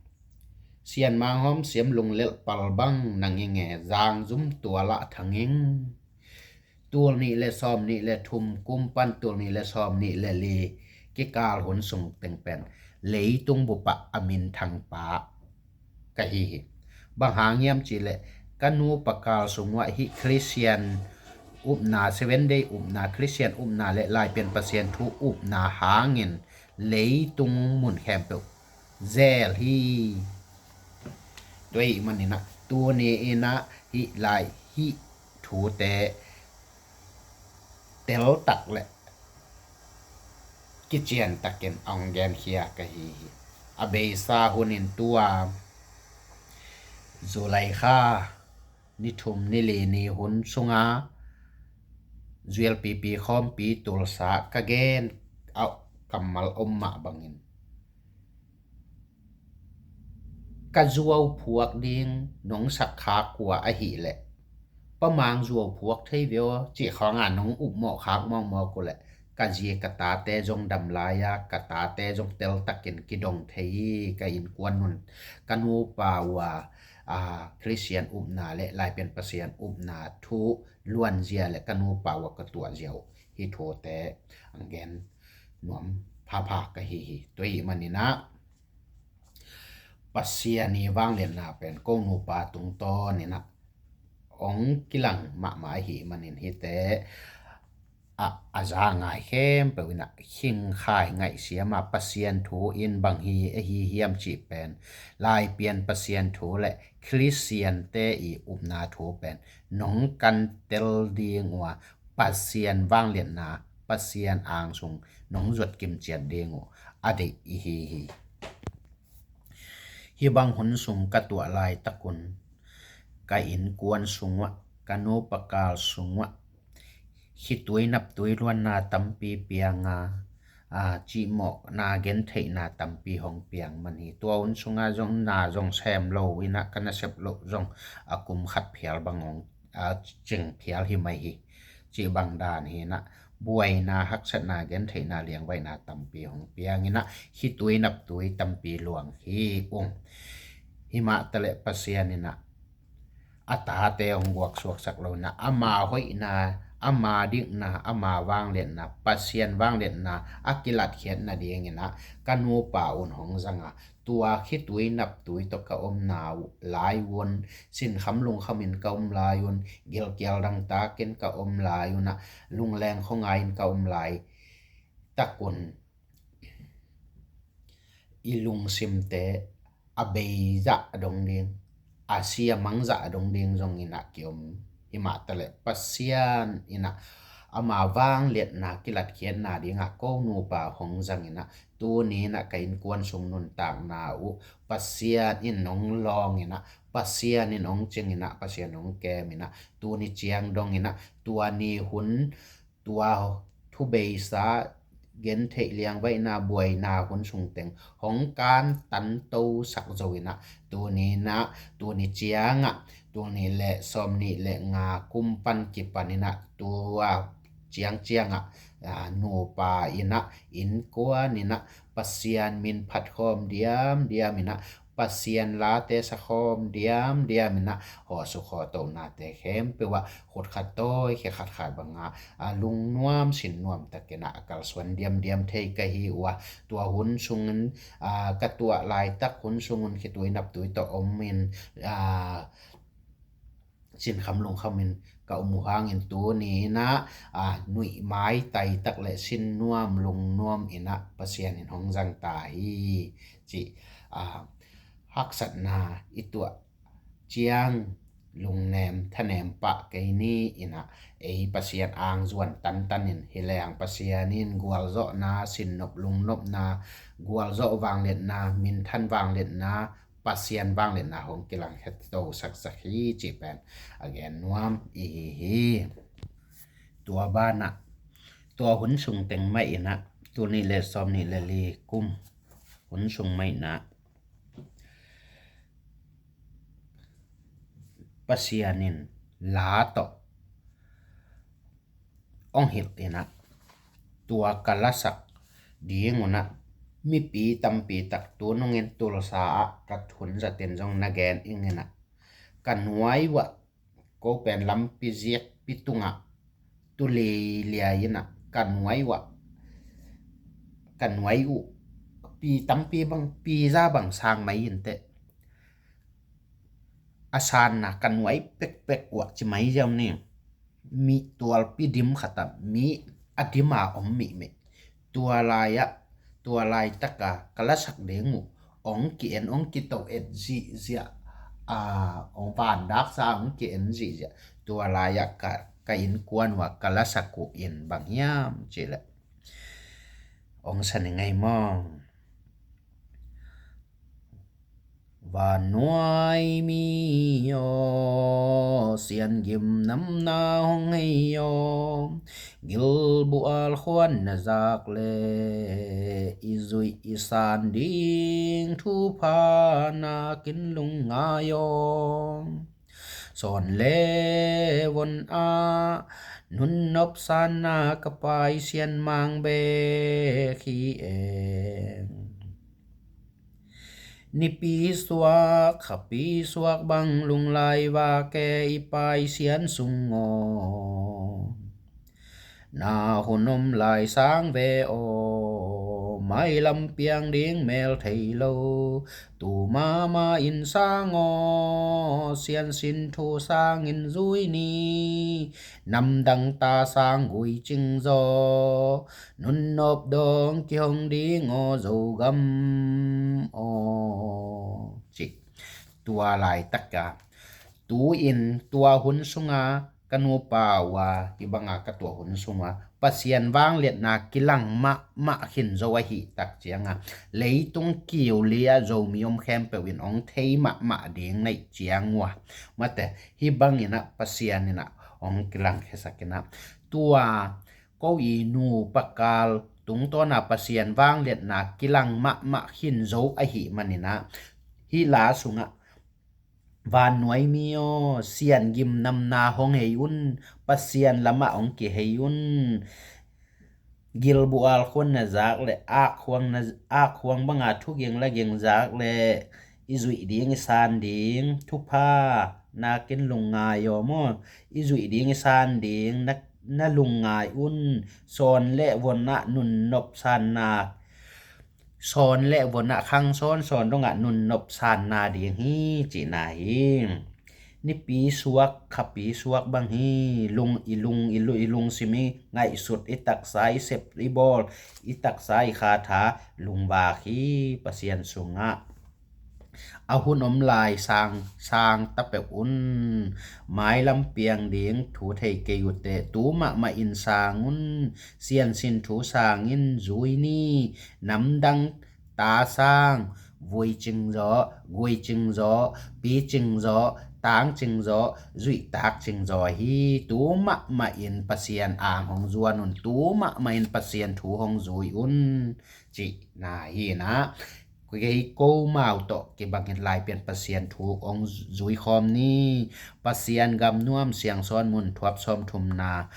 Sianmang hawm siam lunglelh pal bang nang i nge, zangzum tual ah thang ing. Tul nih le sawm nih le thum kum pan tul nih le sawm nih le li kikal hun sung teng pen leitung bupah a minthang pa ka hi hi. Bang hang hiam cih leh ka nupa kal sung uah hih Khristian upna, Seven Day upna, Khristian upna le Laipian Pasian thu upna hangin leitung mun khempeuh zel hi. Tua ahih manin ah tuni in ah hih lai hih thute teltak le kiciantakin a hong genkhia ka hi hi. A beisa hunin tua July kha ni thum ni li ni hun sunga zualpipi khawmpi tulsa ka gen a kammal om mah bangin, ka zuau phuak ding nong sak khak uh ahih leh, Pa Mang zuau phuak thei ve aw cih khawng a nong upmawh khak mawkmawk uh leh, ka zi ka tate zong dam lai a, ka tate zong teltakin kidong thei hi. Ka innkuan nun, ka nupa uh a, a, Khristian upna le Laipian Pasian upna thu luanzia le ka nupa uh a ka tuahzia uh hih thute ang gen nuam phapha ka hi hi. Tua ahih manin ah Pasian i vangliatna pen ko nupa tungtawn in ah hong kilang mahmah ahih manin hihte ah a za ngai khempeuh in ah khingkhai ngaihsiam a, Pasian thu in bang hi ahi hiam cih pen Laipian Pasian thu le Khristiante i upna thu pen nong kantel ding uh a, Pasian vangliatna, Pasian angsung nong zuat kimciat ding uh a deih i hi hi. Hih bang hun sung ka tuah laitakun ka innkuan sung uah, ka nupa kal sung uah khitui naptui luanna tampi piang a, a, cihmawhna gentheihna tampi hong piang man hi. Tua hun sunga zong na zong sem lo in ah ka nasep loh zong a kum khat phial bang hong, a, cing phial hi mai hi. Cih bang dan hi in ah buaina, haksatna, gentheihna, liangvaihna tampi hong piang in ah khitui naptui tampi luang hi ung. Himah taleh Pasian in ah a tate hong guaksuaksak lo in ah ama hoihna, ama dikna, ama vangliatna, Pasian vangliatna a kilatkhiat nading in ah ka nupa un hong zang a, tua khitui naptui tawh ka omna uh lai un, sinkham lungkham in ka om lai un, gilkial dangtak in ka om lai un ah, lungleng khuangai in ka om laitakun i lungsimte a bei zah dong ding, a sia mang zah dong ding zong in ah kiom. Himah taleh Pasian in ah ama vangliatna kilatkhiatna dingah ko nupa hong zang in ah, tuni in ah ka innkuan sung nuntakna uh Pasian in hong lawng in ah, Pasian in hong cing in ah, Pasian hong kem in ah, tuni ciang dong in ah, tua ni hun, tua thubeisa, gentheih liangvaihna, buaina hun sung teng hong kantantosak zo in ah, tuni in ah, tuni ciangah, tul nih le sawm nih le nga kum pan kipan in ah, tua ciangciangah, aa, nupa in ah, innkuan in ah, Pasian min phatkhawm diamdiam in ah, Pasian late sakhawm diamdiam in ah, hawh sukhaw tohnate khempeuh ah khut khat tawi khe khat khat banga, a, lungnuam sinnuam takin ah a kalsuan diamdiam thei ka hi uh a, tua hun sungin, a, ka tuah laitak hun sungun khitui naptui tawh om in, a, sinkham lungkhamin ka um uh hangin tuni in ah, a, nuih maitai tak le sinnuam lungnuam in ah Pasian in hong zang ta hi, cih, a, haksatna i tuah ciang lungnem thanem pah kei ni in ah, ei Pasian ang zuan tantan in, hi leng Pasian in gualzawhna, sinnop lungnopna, gualzawh vangliatna, minthan vangliatna, Pasian vangliatna hong kilangkhia to saksak hi cih pen a gen nuam i hi hi. Tua banah, tua hun sung teng mah in ah, tul nih le sawm nih le li kum hun sung mah in ah, Pasian in la tawh hong hilh in ah, tua ka lasak ding un ah, mipi tampi tak tu nungin Tulsa ah ka hun zatin zong na gen ing in ah, ka nuai uah, ko pen lampi ziakpi tungah tu liailiai in ah, ka nuai uah, ka nuai uh pi tampi bang, pi za bang sang mai inteh, a sanna ka nuai pekpek uah ci mai ziau ni. Mi tualpi dim khat ah mi a dim a om mihmih. Tua lai-ah, tua laitaka ka lasak ding uh hong ki-en, hong kito et zihziah, a, hong vandaksa hong ki-en zihziah. Tua lai-ah ka, ka innkuan uah ka lasak uh in bang hiam cih leh, hong sa ni ngei maw? Vannuai mi aw, siangim namna hong hei aw, gilbual khuan na zak leh i zuih i san ding thupha nakin lungngai aw. Sawn le von ah nunnop sanna ka Pasian mang bek hi eng. Nipi suak khapi suak bang lunglai vak e i Pasian sung aw. Na hun om lai sang ve aw, mailam piang ding mel thei lo. Tu mahmah in sang aw, siansin thu sangin zui ni. Namdang ta sang gui cing zaw, nunnop dawng kihong ding aw Zogam aw, cih. Tua laitaka, tu-in tua hun sunga ka nupa uh a, hih banga ka tuah hun sunga Pasian vangliatna kilang mahmah khin zo ahih tak cianga, leitung kiu li-ah Zomi om khempeuh in hong thei mahmah ding naih ciang uh a, mate, hih bangin ah Pasian in ah hong kilangkhiasak in ah, tua ko i nupa kal tungtawna Pasian vangliatna kilang mahmah khin zo ahih manin ah, hih la sungah, vannuai mi aw, siangim namna hong hei un, Pasian lamah hong kihei un. Gilbual khuan na zak leh, akkhuang na, akkhuang banga thuging laging zak leh, i zuih ding i san ding thupha nakin lungngai aw maw. I zuih ding i san ding na, na lungngai un. Sawn le von ah nunnop sanna, sawn le von ah khang sawnsawn dongah nunnop sanna ding hi cihna hi. Nipi suak, khapi suak bang hi. Lung, i lung, i lu-, i lungsim, i ngaihsut, i taksa, i sep, i bawl, i taksa, i khatha lungvak hi Pasian sungah. A hun om lai sang, sang ta peuh un. Mailam piang ding thu thei kei uh teh, tu mahmah in sang un. Siansin thu sang in zui ni. Namdang ta sang, vui cing zaw, gui cing zaw, pi cing zaw, tang cing zaw, zuihtak cing zaw hi. Tu mahmah in Pasian ang hong zuan un. Tu mahmah in Pasian thu hong zui un, cihna hi na. Kei ko mau tawh kibangin Laipian Pasian thu hong zui khawm ni. Pasian gam nuam, siangsawn mun, thuap sawm thumna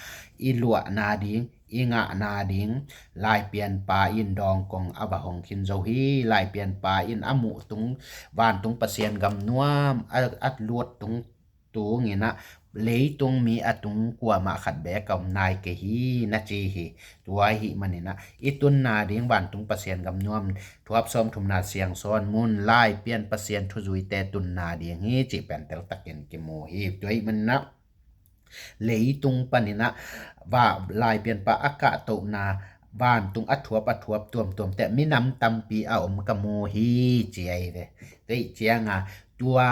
i luahna ding, i ngahna ding, Laipian Pa in dawng kong a va hong khin zo hi. Laipian Pa in a muh tung, vantung Pasian gam nuam a, a luat tung tungin ah, leitung mi a tung kuamah khat beek a om nai kei hi, na ci hi. Tua ahih manin ah, i tunna ding vantung Pasian gam nuam, thuap sawm thumna, siangsawn mun, Laipian Pasian thuzuite tunna ding hi, cih pen teltakin kimu hi. Tua ahih manin ah, leitung panin ah, va, Laipian Pa a kahtohna vantung a thuap, a thuap tuamtuamte minam tampi a om ka mu hi, ci ahi ve. Tua ahih cianga, tua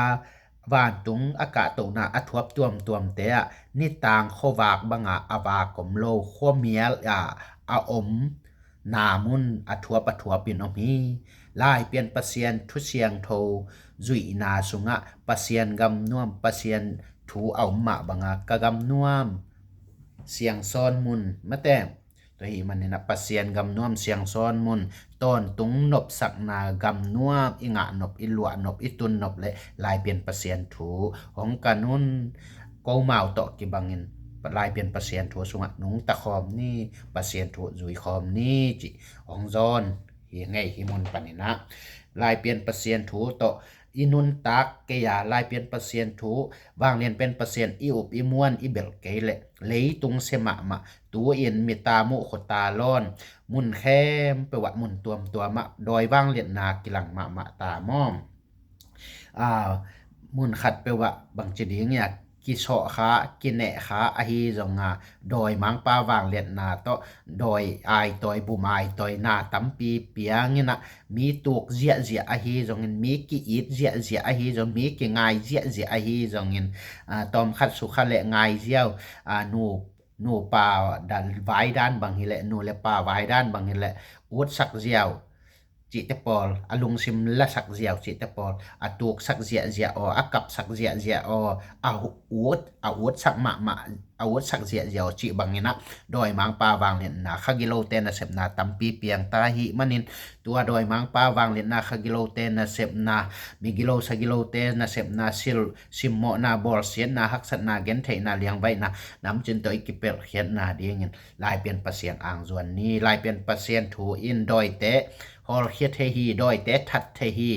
vantung a kahtohna a thuap tuamtuamte ah nitang khuavak banga a vak om lo, khuamial ah a om na mun a thuap, a thuapin om hi. Laipian Pasian thu siangtho zuihna sungah Pasian gam nuam, Pasian thu a om mah banga ka gam nuam, siangsawn mun, mate. Tua ahih manin ah, Pasian gam nuam, siangsawn mun, tawntung nopsakna, gam nuam i ngah nop, i luah nop, i tun nop le Laipian Pasian thu hong kan un. Ko mau tawh kibangin Laipian Pasian thu sungah nungta khawm ni, Pasian thu zui khawm ni, cih hong zawn hi ngei hi mun panin ah. Laipian Pasian thu tawh i nuntak kei a, Laipian Pasian thu, vanglian pen Pasian i up i muan i belh kei leh, leitung sia mahmah, tu-in mita muh khuta lawn, mun khempeuh ah, mun tuamtuam ah dawi vangliatna kilang mahmah ta maw? Aa, mun khatpeuh ah bangci ding ia, kisawh kha, kineh kha ahi zonga, dawimangpa vangliatna tawh, dawi aitawi, bum aitawi na tampi piangin ah, mi tuk ziahziah ahi zongin, mi ki-it ziahziah ahi zong, mi kingai ziahziah ahi zongin, aa, tawmkhat sukha le ngai ziau, aa, nu, nupa da vaidan bang hileh, nu le pa vaidan bang hileh, utsak ziau cihte pawl, a lungsim lasak ziau cihte pawl, a tuksak ziahziah aw, a kapsak ziahziah aw, a ut, a utsak mahmah, a utsak ziahziah aw cih bangin ah, dawimangpa vangliatna kha gilote nasepna tampi piang ta ahih manin, tua dawimangpa vangliatna kha gilote nasepna, migilo sagilote nasepna, sil, simmawhna, bawlsiatna, haksatna, gentheihna, liangvaihna, namcin tawh i kipelhkhiatna dingin Laipian Pasian ang zuan ni. Laipian Pasian thu in dawite hawlkhia thei hi, dawite that thei hi.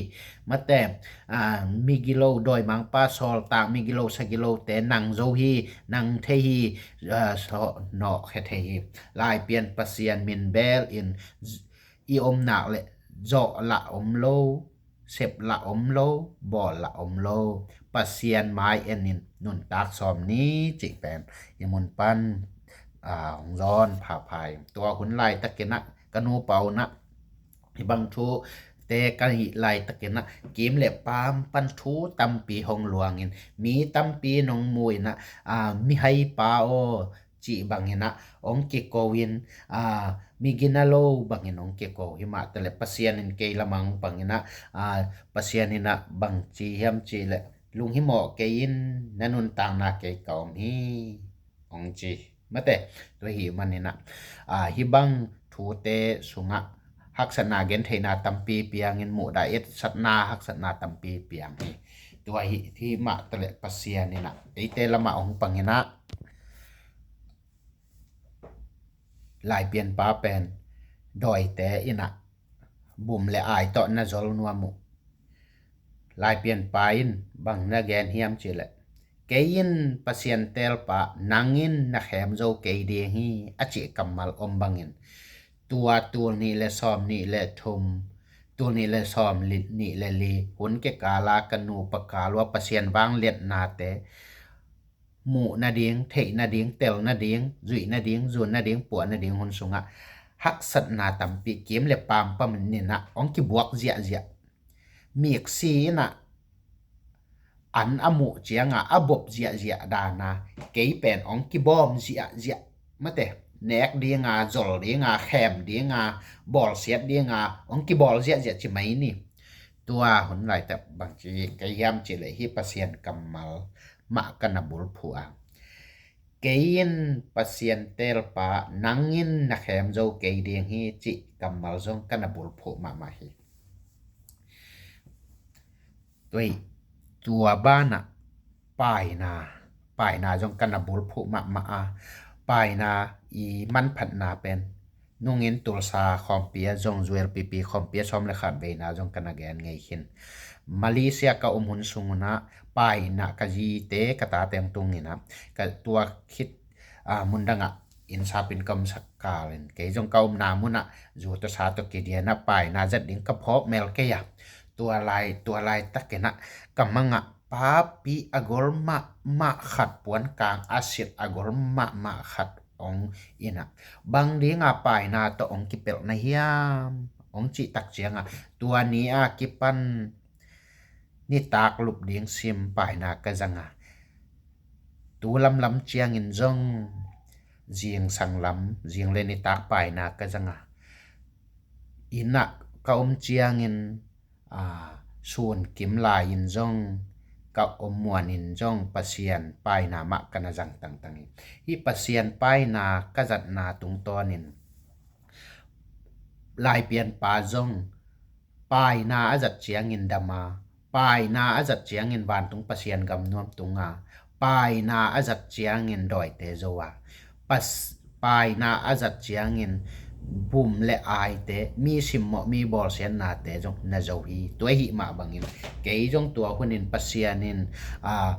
Mate, aa, migilo, dawimangpa sawltak, migilo sagilote nang zo hi, nang thei hi, aa, sawh nawhkhia thei hi. Laipian Pasian min bel in z-, i om nak le zawh lah om lo, sep lah om lo, bawl lah om lo. Pasian mai enin nuntak sawm ni cih pen i mun pan, aa, hong zawn phapha in. Tua hun laitakin ah, ka nupa un ah, hih bang thute ka hih laitakin ah, kim le paam pan thu tampi hong luangin, mi tampi nong mu in ah, aa, mihaipa aw, cih bangin ah hong kiko in, aa, migina lo bangin hong kiko hi mah taleh, Pasian in kei lamah hong pang in ah, aa, Pasian in ah bang ci hiam cih leh, lunghimawh kei in, na nuntakna kei ka om hi, hong ci. Mate, tua ahih manin ah, aa, hih bang thute sungah haksatna, gentheihna tampi piangin, muhdah etsakna, haksatna tampi piang hi. Tua hi, hi mah taleh Pasian in ah eite lamah hong pang in ah, Laipianpa pen dawite in ah bum le ai tawh na zol nuam uh. Laipianpa in bang na gen hiam cih leh, kei in Pasian teelpa, nang in na khem zo kei ding hi, a cih kammal om bangin, tua tul nih le sawm nih le thum, tul nih le sawm li, nih le li hun kikala ka nupa kal ua Pasian vangliatnate muh nading, theih nading, tel nading, zuih nading, zun nading, puah nading hun sungah haksatna tampi kim le pam pam ninah hong kibuak ziahziah. Miksi inah an a muh cianga a bop ziahziah dana kei pen hong kibawm ziahziah. Mate, nek dinga, zol dinga, khem dinga, bawlsiat dinga hong kibawl ziahziah ci mai ni. Tua hun laitak bangci kei hiam cih leh hih Pasian kammal mah ka na bulphuh a, kei in Pasian teelpa, nang in na khem zo kei ding hi cih kammal zong ka na bulphuh mahmah hi. Tua banah paina, paina zong ka na bulphuh mahmah a, paina i manphatna pen nungin Tulsa khawmpi ah zong, U L P P khawmpi ah sawm le khat veina zong ka na gen ngei khin. Malaysia ka um hun sungunah paina ka zite ka tate hong tunginah ka tua khit, ah, mundangah innsapin ka omsak kalin kei zong ka omna munah zu tawh sa tawh kidianah paina zat ding ka phawk mel kei a. Tua lai, tua laitakinah ka mangah papi a gol mahmah khat, puankang a silh a gol mahmah khat hong inah, bang dinga paina tawh hong kipelh na hiam hong cihtak cianga, tua ni a kipan nitak lup ding sim paina ka zanga, tu lamlam ciangin zong zingsang lam, zing le nitak paina ka zanga, innah ka om ciangin, aa, sun kim lai-in zong, ka om muanin zong Pasian paina mah ka na zang tangtang hi. Hih Pasian paina ka zatna tungtawnin Laipianpa zong paina a zat ciangin dama, paina a zat ciangin vantung Pasian gam nuam tunga, paina a zat ciangin dawite zo a, pas-, paina a zat ciangin bum le aite, mi simmawh, mi bawlsiatnate zong na zo hi. Tua ahih mah bangin kei zong tua hunin Pasian in, aa,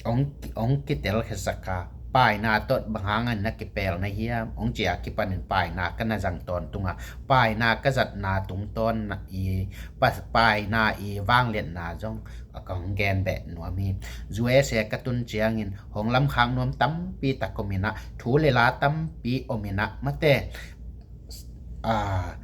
hong, hong kitel khiasak a, paina tawh bang hangin na kipel na hiam hong cia kipanin paina ka na zang tawntunga, paina ka zatna tungtawn i pa-, paina i vangliatna zong ka hong gen beh nuam hi. U S A ka tun ciangin hong lamkhak nuam tampi tak om inah, thu le la tampi om inah, mate, aa,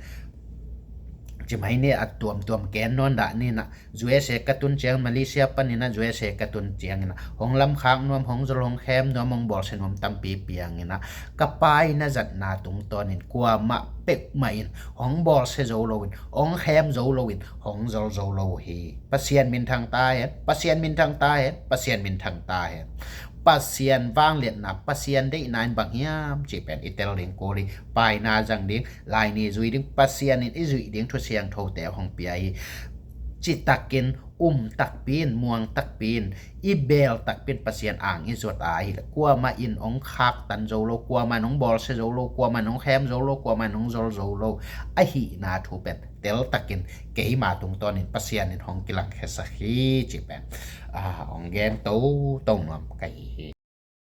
cimai ni a tuamtuam ken nawn dah ninah, U S A ka tun ciangin, Malaysia paninah U S A ka tun cianginah hong lamkhak nuam, hong zol, hong khem nuam, hong bawlsia nuam tampi pianginah, ka paina zatna tungtawnin kuamah peuhmah in hong bawlsia zo loin, hong khem zo loin, hong zol zo lo uh hi. Pasian minthang ta hen, Pasian minthang ta hen, Pasian minthang ta hen. Pasian vangliatna, Pasian deihna in bang hiam cih pen i tel ding kul hi. Paina zang ding, Laini zui ding, Pasian in i zuih ding thu siangthote hong pia hi. Citakin um takpi in, muang takpi in, i beel takpi in Pasian ang i zuat a ahileh kuamah in hong khaktan zo lo, kuamah in hong bawlsia zo lo, kuamah in hong khem zo lo, kuamah in hong zol zo lo ahihna thu pen teltakin keima tungtawnin Pasian in hong kilangkhiasak hi cih pen, aa, hong gen toto nuam ka hi hi.